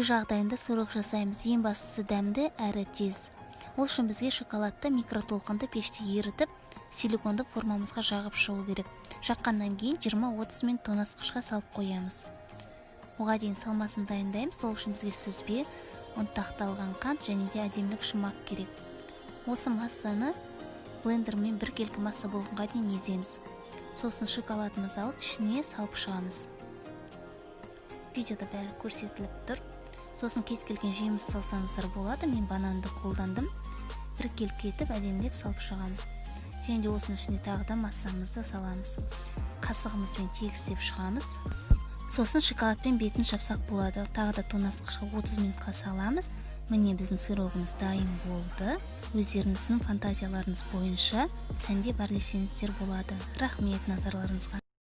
Үй жағдайында сырок жасаймыз. Ең бастысы, дәмді әрі тез. Ол үшін бізге шоколадты микротолқынды пеште ерітіп, силиконды формамызға жағып шығу керек. Жаққаннан кейін 20-30 минут тоңазытқышқа салып қоямыз. Оған дейін салмасын дайындаймыз. Ол үшін бізге сүзбе, ұнтақталған қант және де әдемілік шумақ керек. Осы массаны блендермен біркелкі масса болғанға дейін еземіз. Сосын шоколадымызды алып, ішіне салып шығамыз. Видеода бәрі көрсетіліп тұр. Сосын кез келген жеміс салсаңыздар болады, мен бананды қолдандым. Біркелкі етіп, әдемілеп салып шығамыз және де осының ішіне тағы да массамызды саламыз. Қасығымызбен тегістеп шығамыз. Сосын шоколадпен бетін жапсақ болады. Тағы да тоңазытқышқа 30 минутқа саламыз. Міне, біздің сырогымыз дайын болды. Өздеріңіздің фантазияларыңыз бойынша сәндеп әрлесеңіздер болады. Рахмет назарларыңызға.